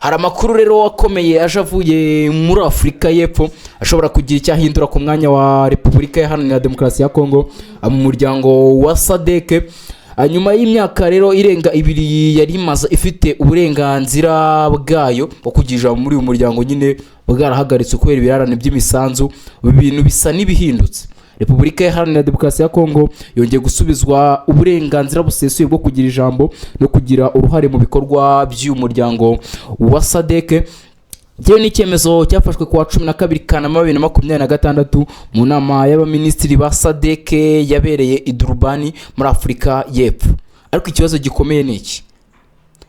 Hari amakuru rero akomeye aje avuye muri Afurika y'Epfo ashobora kugira icyo ahindura ku mwanya wa Repubulika Iharanira Demokarasi ya Kongo mu muryango wa SADC. Nyuma y'imyaka rero irenga 2 yari imaze ifite uburenganzira bwayo bwo kugira ijambo muri uyu muryango nyine bwarahagaritswe kubera ibirarane by'imisanzu, ibintu bisa n'ibihindutse. Repubulika Iharanira Demokarasi ya Kongo yongeye gusubizwa uburenganzira busesuye bwo kugira ijambo no kugira uruhare mu bikorwa by'uyu muryango wa SADC. Yewe, ni icyemezo cyafashwe ku wa 12 Kanama 2026 mu nama y'abaminisitiri ba SADC yabereye i Durban muri Afurika y'Epfo. Ariko ikibazo gikomeye ni iki: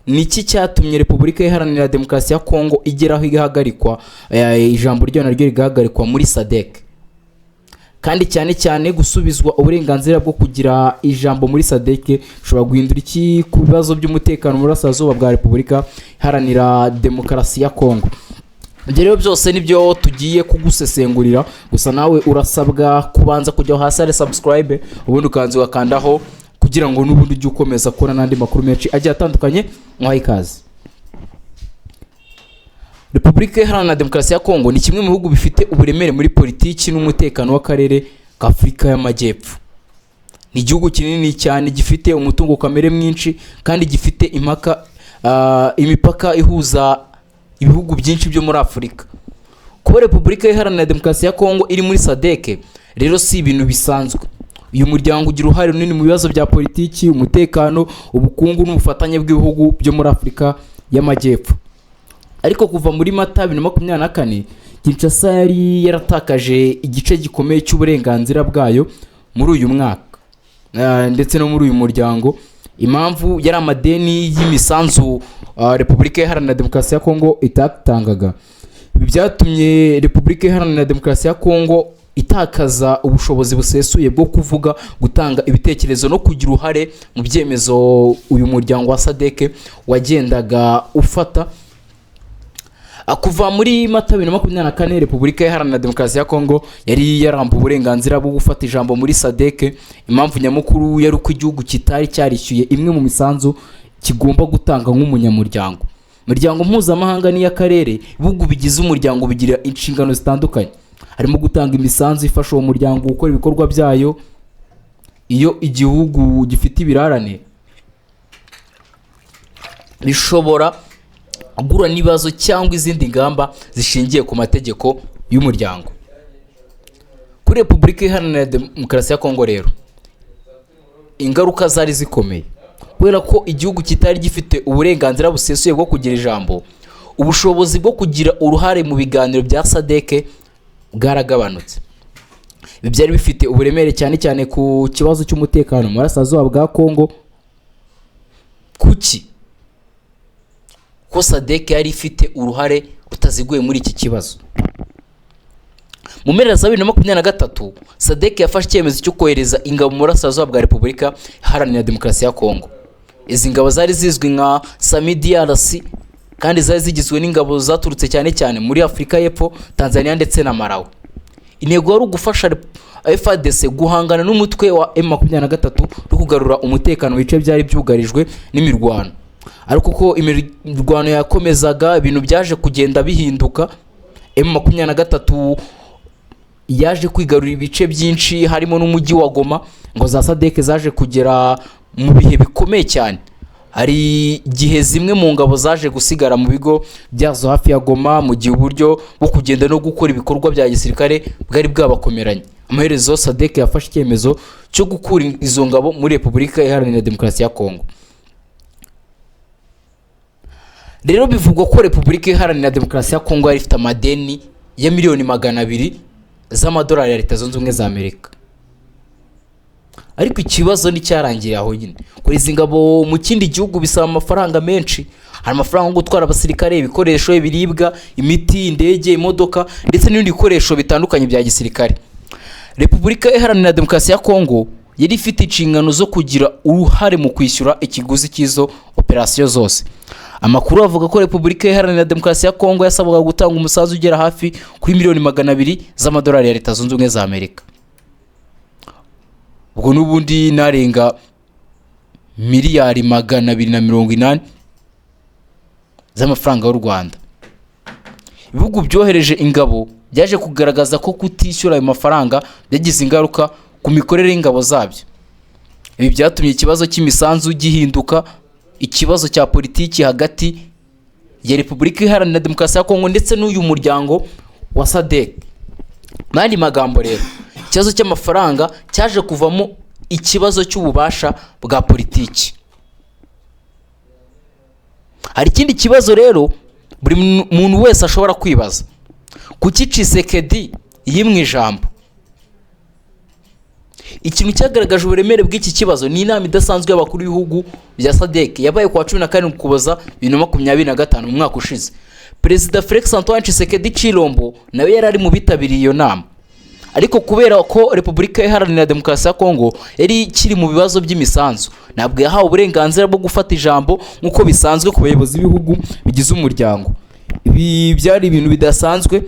Ni iki cyatumye Repubulika Iharanira Demokarasi ya Kongo igeraho igahagarikwa, ijambo ryayo naryo rigahagarikwa muri SADC? Kandi cyane cyane, gusubizwa uburenganzira bwo kugira ijambo muri SADC bishobora guhindura iki ku bibazo by'umutekano mu burasirazuba bwa Repubulika Iharanira Demokarasi ya Kongo? Ibyo rero byose nibyo tugiye kugusesengurira. Gusa nawe urasabwa kubanza kujya hasi hari subscribe, ubundi ukanza ugakandaho kugira ngo n'ubundi ujye ukomeza kubona n'andi makuru menshi agiye atandukanye. Mwaha ikaze. Repubulika Iharanira Demokarasi ya Kongo ni kimwe mu bihugu bifite uburemere muri politiki n'umutekano w'akarere ka Afurika y'Amajyepfo. Ni igihugu kinini cyane, gifite umutungo kamere mwinshi kandi gifite imipaka ihuza ibihugu byinshi byo muri Afurika. Kuba Repubulika Iharanira Demokarasi ya Kongo iri muri SADC rero si ibintu bisanzwe. Uyu muryango ugira uruhare runini mu bibazo bya politiki, umutekano, ubukungu n'ubufatanye bw'ibihugu byo muri Afurika y'Amajyepfo. Ariko kuva muri Mata 2024, Kinshasa yari yaratakaje igice gikomeye cy'uburenganzira bwayo muri uyu mwaka ndetse no muri uyu muryango. Impamvu yari amadeni y'imisanzu Repubulika Iharanira Demokarasi ya Kongo itatangaga. Ibi byatumye Repubulika Iharanira Demokarasi ya Kongo itakaza ubushobozi busesuye bwo kuvuga, gutanga ibitekerezo no kugira uruhare mu byemezo uyu muryango wa SADC wagendaga ufata. Kuva muri Mata 2024, Repubulika Iharanira Demokarasi ya Kongo yari yarambuwe uburenganzira bwo gufata ijambo muri SADC. Impamvu nyamukuru yari uko igihugu kitari cyarishyuye imwe mu misanzu kigomba gutanga nk'umunyamuryango. Imiryango mpuzamahanga n'iy'akarere, ibihugu bigize umuryango bigira inshingano zitandukanye, harimo gutanga imisanzu ifasha uwo muryango gukora ibikorwa byayo. Iyo igihugu gifite ibirarane, bishobora guhura n'ibibazo cyangwa izindi ngamba zishingiye ku mategeko y'umuryango. Kuri Repubulika Iharanira Demokarasi ya Kongo rero, ingaruka zari zikomeye. Kubera ko igihugu kitari gifite uburenganzira busesuye bwo kugira ijambo, ubushobozi bwo kugira uruhare mu biganiro bya SADC bwaragabanutse. Ibi byari bifite uburemere cyane cyane ku kibazo cy'umutekano mu burasirazuba bwa Kongo. Kuki ko SADC yari ifite uruhare rutaziguye muri iki kibazo? Mu mpera za 2023, SADC yafashe icyemezo cyo kohereza ingabo mu burasirazuba bwa Repubulika Iharanira Demokarasi ya Kongo. Izi ngabo zari zizwi nka SAMIDRC kandi zari zigizwe n'ingabo zaturutse cyane cyane muri Afurika y'Epfo, Tanzania ndetse na Malawi. Intego yari ugufasha FARDC guhangana n'umutwe wa M23 no kugarura umutekano mu bice byari byugarijwe n'imirwano. Ariko uko imirwano yakomezaga, ibintu byaje kugenda bihinduka. M23 yaje kwigarurira ibice byinshi, harimo n'umujyi wa Goma. Ngo za SADC zaje kugera mu bihe bikomeye cyane. Hari igihe zimwe mu ngabo zaje gusigara mu bigo byazo hafi ya Goma, mu gihe uburyo bwo kugenda no gukora ibikorwa bya gisirikare bwari bwabakomeranye. Amaherezo SADC yafashe icyemezo cyo gukura izo ngabo muri Repubulika Iharanira Demokarasi ya Kongo. Rero bivugwa ko Repubulika Iharanira Demokarasi ya Kongo yari ifite amadeni ya miliyoni 200 z'amadolari ya Leta Zunze Ubumwe za Amerika. Ariko ikibazo nticyarangiriye aho nyine. Kohereza ingabo mu kindi gihugu bisaba amafaranga menshi. Hari amafaranga yo gutwara abasirikare, ibikoresho, ibiribwa, imiti, indege, imodoka ndetse n'ibindi bikoresho bitandukanye bya gisirikare. Repubulika Iharanira Demokarasi ya Kongo yari ifite inshingano zo kugira uruhare mu kwishyura ikiguzi cy'izo operasiyo zose. Amakuru avuga ko Repubulika Iharanira Demokarasi ya Kongo yasabwaga gutanga umusanzu ugera hafi kuri miliyoni 200 z'amadolari ya Leta Zunze Ubumwe za Amerika, ubwo n'ubundi narenga miliyari 280. z'amafaranga y'u Rwanda. Ibihugu byohereje ingabo byaje kugaragaza ko kutishyura ayo mafaranga byagize ingaruka ku mikorere y'ingabo zabyo. Ibi byatumye ikibazo cy'imisanzu gihinduka ikibazo cya politiki hagati ya Repubulika Iharanira Demokarasi ya Kongo ndetse n'uyu muryango wa SADC. Mu yandi magambo rero, ikibazo cy'amafaranga cyaje kuvamo ikibazo cy'ububasha bwa politiki. Hari ikindi kibazo rero buri muntu wese ashobora kwibaza: kuki Tshisekedi yimwe ijambo? Ikintu cyagaragaje uburemere bw'iki kibazo ni inama idasanzwe y'abakuru b'ibihugu bya SADC yabaye ku wa 17 Ukuboza 2025, mu mwaka ushize. Perezida Felix Antoine Tshisekedi Tshilombo nawe yari ari mu bitabiriye iyo nama, ariko kubera ko Repubulika Iharanira Demokarasi ya Kongo yari ikiri mu bibazo by'imisanzu, ntabwo yahawe uburenganzira bwo gufata ijambo nk'uko bisanzwe ku bayobozi b'ibihugu bigize umuryango. Ibi byari ibintu bidasanzwe.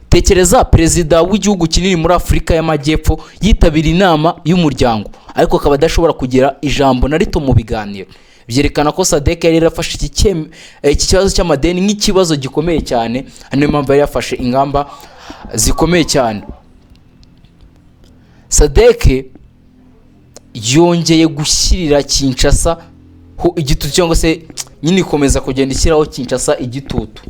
Tekereza perezida w'igihugu kinini muri Afurika y'Amajyepfo yitabira inama y'umuryango, ariko akaba adashobora kugira ijambo na rito mu biganiro. Byerekana ko SADC yari yarafashe iki kibazo cy'amadeni nk'ikibazo gikomeye cyane. Niyo mpamvu yari yafashe ingamba zikomeye cyane. SADC yongeye gushyirira Kinshasa ho igitutu, cyangwa se nyine ikomeza kugenda ishyiraho Kinshasa igitutu.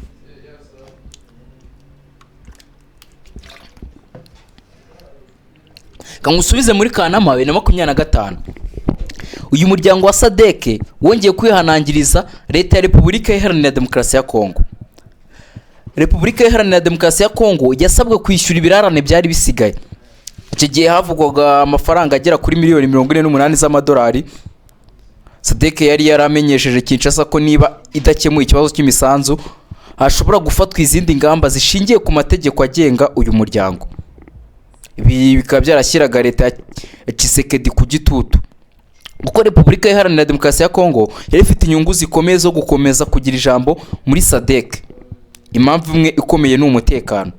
Kangusubize muri Kanama 2025, uyu muryango wa SADC wongeye kwihanangiriza leta ya Repubulika Iharanira Demokarasi ya Kongo. Repubulika Iharanira Demokarasi ya Kongo yasabwe kwishyura ibirarane byari bisigaye. Icyo gihe havugwaga amafaranga agera kuri miliyoni 48 z'amadolari. SADC yari yaramenyesheje Kinshasa ko niba idakemuye ikibazo cy'imisanzu, hashobora gufatwa izindi ngamba zishingiye ku mategeko agenga uyu muryango. Ibi bikaba byarashyiraga leta ya Tshisekedi ku gitutu, kuko Repubulika Iharanira Demokarasi ya Kongo yari ifite inyungu zikomeye zo gukomeza kugira ijambo muri SADC. Impamvu imwe ikomeye ni umutekano.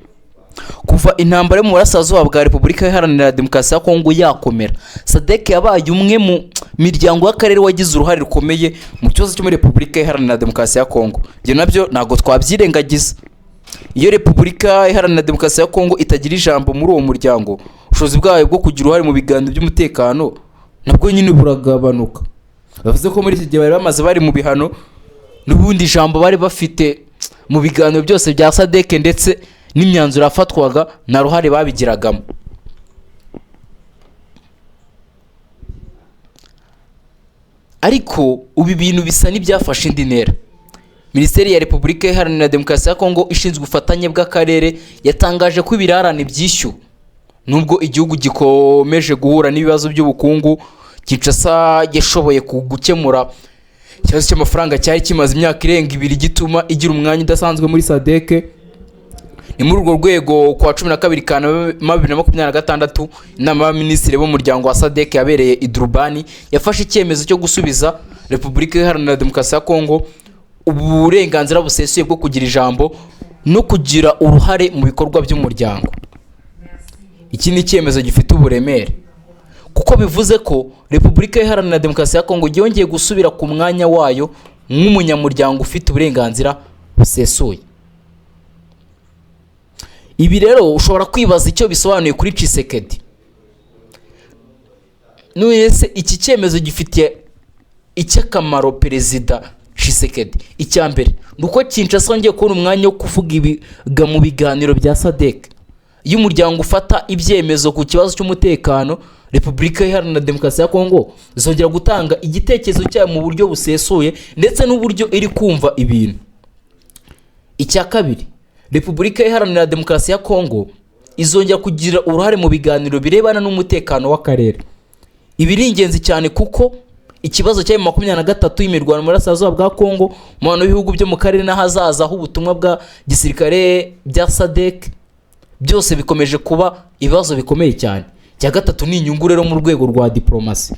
Kuva intambara yo mu burasirazuba bwa Repubulika Iharanira Demokarasi ya Kongo yakomera, SADC yabaye umwe mu miryango y'akarere wagize uruhare rukomeye mu kibazo cyo muri Repubulika Iharanira Demokarasi ya Kongo. Ibyo nabyo ntabwo twabyirengagiza. Iyo Repubulika Iharanira Demokarasi ya Kongo itagira ijambo muri uwo muryango, ubushobozi bwayo bwo kugira uruhare mu biganiro by'umutekano nabwo nyine buragabanuka. Bavuze ko muri iki gihe bari bamaze bari mu bihano, n'ubundi ijambo bari bafite mu biganiro byose bya SADC ndetse n'imyanzuro yafatwaga nta ruhare babigiragamo. Ariko ubu ibintu bisa n'ibyafashe indi ntera. Minisiteri ya Repubulika Iharanira Demokarasi ya Kongo ishinzwe ubufatanye bw'akarere yatangaje ko ibirarane byishyuwe, nubwo igihugu gikomeje guhura n'ibibazo by'ubukungu. Kinshasa yashoboye gukemura ikibazo cy'amafaranga cyari kimaze imyaka irenga 2 gituma igira umwanya udasanzwe muri SADC. Ni muri urwo rwego ku wa 12 Kanama 2026, inama y'abaminisitiri b'umuryango wa SADC yabereye i Durban yafashe icyemezo cyo gusubiza Repubulika Iharanira Demokarasi ya Kongo uburenganzira busesuye bwo kugira ijambo no kugira uruhare mu bikorwa by'umuryango. Iki ni icyemezo gifite uburemere, kuko bivuze ko Repubulika Iharanira Demokarasi ya Kongo yongeye gusubira ku mwanya wayo nk'umunyamuryango ufite uburenganzira busesuye. Ibi rero ushobora kwibaza icyo bisobanuye kuri Tshisekedi. None se iki cyemezo gifitiye icy'akamaro Perezida Tshisekedi? Icya mbere ni uko Kinshasa yongeye kubona umwanya wo kuvuga ibiga mu biganiro bya SADC. Iyo umuryango ufata ibyemezo ku kibazo cy'umutekano, Repubulika Iharanira Demokarasi ya Kongo izongera gutanga igitekerezo cyayo mu buryo busesuye ndetse n'uburyo iri kumva ibintu. Icya kabiri, Repubulika Iharanira Demokarasi ya Kongo izongera kugira uruhare mu biganiro birebana n'umutekano w'akarere. Ibi ni ingenzi cyane kuko ikibazo cya M23 y'imirwano mu burasirazuba bwa Kongo, umubano w'ibihugu byo mu karere n'ahazaza h'ubutumwa bwa gisirikare bya SADC byose bikomeje kuba ibibazo bikomeye cyane. Icya gatatu ni inyungu rero mu rwego rwa diplomasi.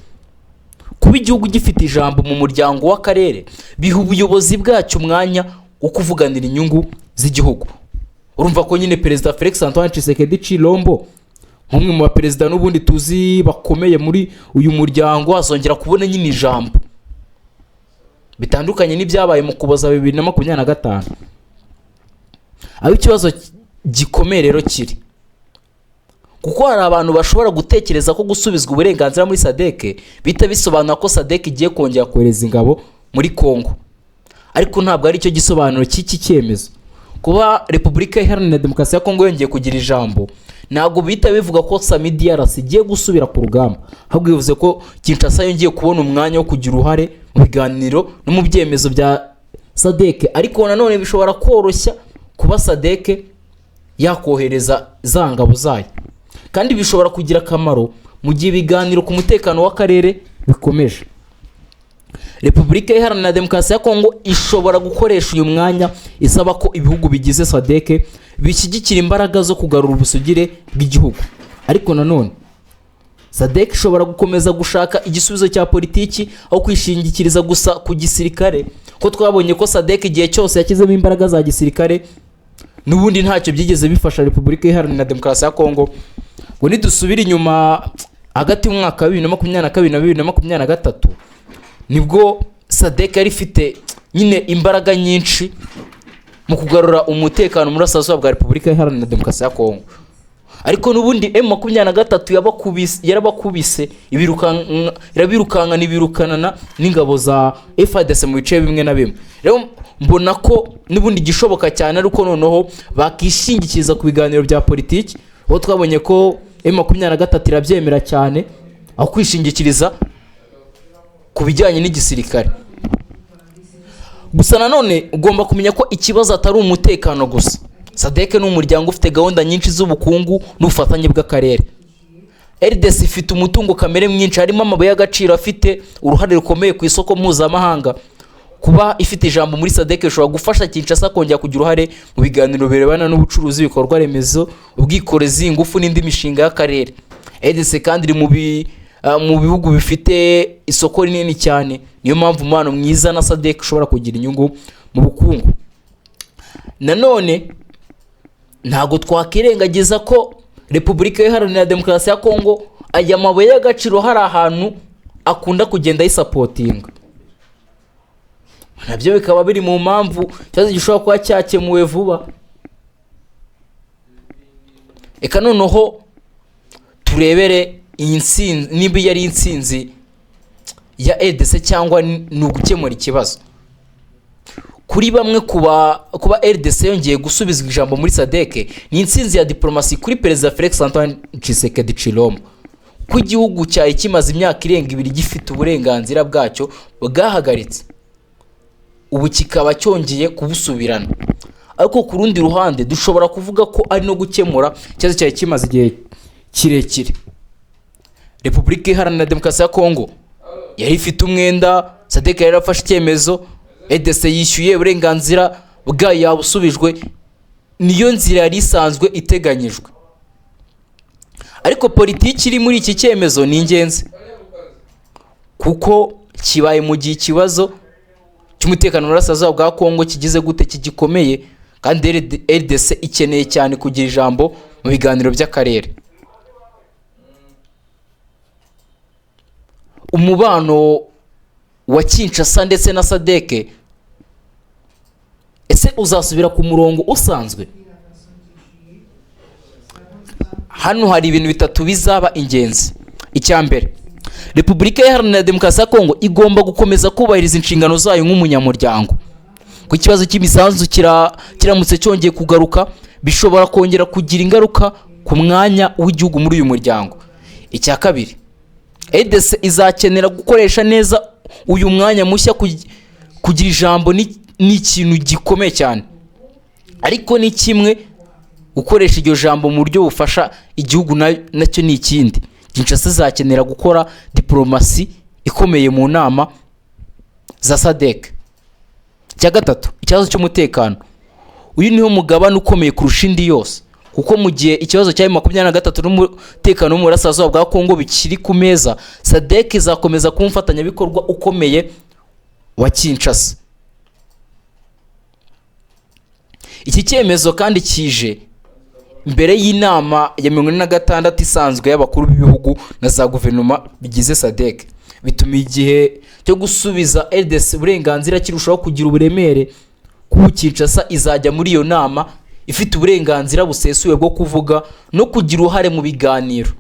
Kuba igihugu gifite ijambo mu muryango w'akarere biha ubuyobozi bwacyo umwanya wo kuvuganira inyungu z'igihugu. Urumva ko nyine Perezida Felix Antoine Tshisekedi Tshilombo, nk'umwe mu baperezida n'ubundi tuzi bakomeye muri uyu muryango, azongera kubona nyine ijambo. Bitandukanye n'ibyabaye mu Kuboza 2025. Aho ikibazo gikomeye rero kiri, kuko hari abantu bashobora gutekereza ko gusubizwa uburenganzira muri SADC bihita bisobanura ko SADC igiye kongera kohereza ingabo muri Congo, ariko ntabwo ari cyo gisobanuro cy'iki cyemezo. Kuba Repubulika Iharanira Demokarasi ya Kongo yongeye kugira ijambo ntabwo bihita bivuga ko SAMIDRC igiye gusubira ku rugamba, ahubwo bivuze ko Kinshasa yongeye kubona umwanya wo kugira uruhare mu biganiro no mu byemezo bya SADC. Ariko nanone bishobora koroshya kuba SADC yakohereza za ngabo zayo, kandi bishobora kugira akamaro mu gihe ibiganiro ku mutekano w'akarere bikomeje. Repubulika Iharanira Demokarasi ya Kongo ishobora gukoresha uyu mwanya isaba ko ibihugu bigize SADC bishyigikira imbaraga zo kugarura ubusugire bw'igihugu. Ariko nanone SADC ishobora gukomeza gushaka igisubizo cya politiki aho kwishingikiriza gusa ku gisirikare, ko twabonye ko SADC igihe cyose yashyizemo imbaraga za gisirikare n'ubundi ntacyo byigeze bifasha Repubulika Iharanira Demokarasi ya Kongo. Ngo nidusubire inyuma hagati y'umwaka wa 2022 na 2023, nibwo SADC yari ifite nyine imbaraga nyinshi mu kugarura umutekano mu burasirazuba bwa Repubulika Iharanira Demokarasi ya Kongo, ariko n'ubundi M23 yarabakubise, irabirukankana, ibirukanana n'ingabo za FARDC mu bice bimwe na bimwe. Rero mbona ko n'ubundi igishoboka cyane ari uko noneho bakishingikiriza ku biganiro bya politiki, aho twabonye ko M23 irabyemera cyane, aho kwishingikiriza ku bijyanye n'igisirikare gusa. Nanone ugomba kumenya ko ikibazo atari umutekano gusa. SADC ni umuryango ufite gahunda nyinshi z'ubukungu n'ubufatanye bw'akarere. RDC ifite umutungo kamere mwinshi, harimo amabuye y'agaciro afite uruhare rukomeye ku isoko mpuzamahanga. Kuba ifite ijambo muri SADC bishobora gufasha Kinshasa kongera kugira uruhare mu biganiro birebana n'ubucuruzi, ibikorwa remezo, ubwikorezi, ingufu n'indi mishinga y'akarere. RDC kandi iri mu bihugu bifite isoko rinini cyane, niyo mpamvu umubano mwiza na SADC ushobora kugira inyungu mu bukungu. Nanone ntabwo twakirengagiza ko Repubulika Iharanira Demokarasi ya Kongo aya mabuye y'agaciro hari ahantu akunda kugenda ayisupportinga, nabyo bikaba biri mu mpamvu ikibazo gishobora kuba cyakemuwe vuba. Reka noneho turebere iyi nsinzi niba yari intsinzi ya RDC cyangwa ni ugukemura ikibazo. Kuri bamwe, kuba RDC yongeye gusubizwa ijambo muri SADC ni intsinzi ya diplomasi kuri Perezida Felix Antoine Tshisekedi Tshilombo, ko igihugu cyari kimaze imyaka irenga 2 gifite uburenganzira bwacyo bwahagaritse, ubu kikaba cyongeye kubusubirana. Ariko ku rundi ruhande dushobora kuvuga ko ari no gukemura ikibazo cyari kimaze igihe kirekire. Repubulika Iharanira Demokarasi ya Kongo yari ifite umwenda, SADC yari yarafashe icyemezo, RDC yishyuye, uburenganzira bwayo yabusubijwe, niyo nzira yari isanzwe iteganyijwe. Ariko politiki iri muri iki cyemezo ni ingenzi, kuko kibaye mu gihe ikibazo cy'umutekano mu burasirazuba bwa Kongo kigize gute, kigikomeye, kandi RDC ikeneye cyane kugira ijambo mu biganiro by'akarere. Umubano wa Kinshasa ndetse na SADC, ese uzasubira ku murongo usanzwe? Hano hari ibintu bitatu bizaba ingenzi. Icya mbere, Repubulika Iharanira Demokarasi ya Kongo igomba gukomeza kubahiriza inshingano zayo nk'umunyamuryango. Ku kibazo cy'imisanzu kiramutse cyongeye kugaruka, bishobora kongera kugira ingaruka ku mwanya w'igihugu muri uyu muryango. Icya kabiri, RDC izakenera gukoresha neza uyu mwanya mushya. Kugira ijambo ni ikintu gikomeye cyane, ariko ni kimwe, gukoresha iryo jambo mu buryo bufasha igihugu nacyo ni ikindi. Kinshasa izakenera gukora diporomasi ikomeye mu nama za SADC. Icya gatatu, ikibazo cy'umutekano. Uyu niwo mugabane ukomeye kurusha indi yose, kuko mu gihe ikibazo cya M23 n'umutekano wo mu burasirazuba bwa Kongo bikiri ku meza, SADC izakomeza kuba umufatanyabikorwa ukomeye wa Kinshasa. Iki cyemezo kandi kije mbere y'inama ya 46 isanzwe y'abakuru b'ibihugu na za guverinoma bigize SADC, bituma igihe cyo gusubiza RDC uburenganzira kirushaho kugira uburemere, kuko Kinshasa izajya muri iyo nama ifite uburenganzira busesuye bwo kuvuga no kugira uruhare mu biganiro.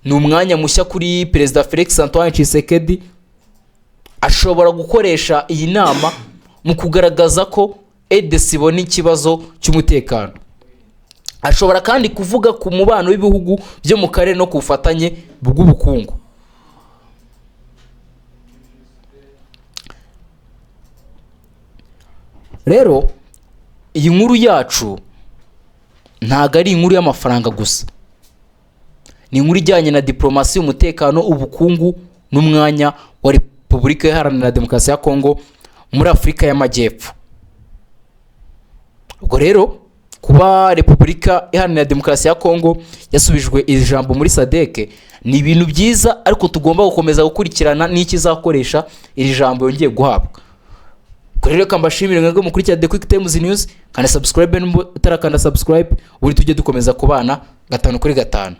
Ni umwanya mushya kuri Perezida Felix Antoine Tshisekedi. Ashobora gukoresha iyi nama mu kugaragaza ko RDC ibona ikibazo cy'umutekano. Ashobora kandi kuvuga ku mubano w'ibihugu byo mu karere no ku bufatanye bw'ubukungu. Rero iyi nkuru yacu ntabwo ari inkuru y'amafaranga gusa, ni inkuru ijyanye na diporomasi, umutekano, ubukungu n'umwanya wa Repubulika Iharanira Demokarasi ya Kongo muri Afurika y'Amajyepfo. Ubwo rero kuba Repubulika Iharanira Demokarasi ya Kongo yasubijwe iri jambo muri SADC ni ibintu byiza, ariko tugomba gukomeza gukurikirana n'icyo izakoresha iri jambo yongeye guhabwa. Ubwo rero reka mbashimire mwebwe mukurikira The Quick Times News. Kanda subscribe nimba utarakanda subscribe, ubundi tujye dukomeza kubana 5 kuri 5.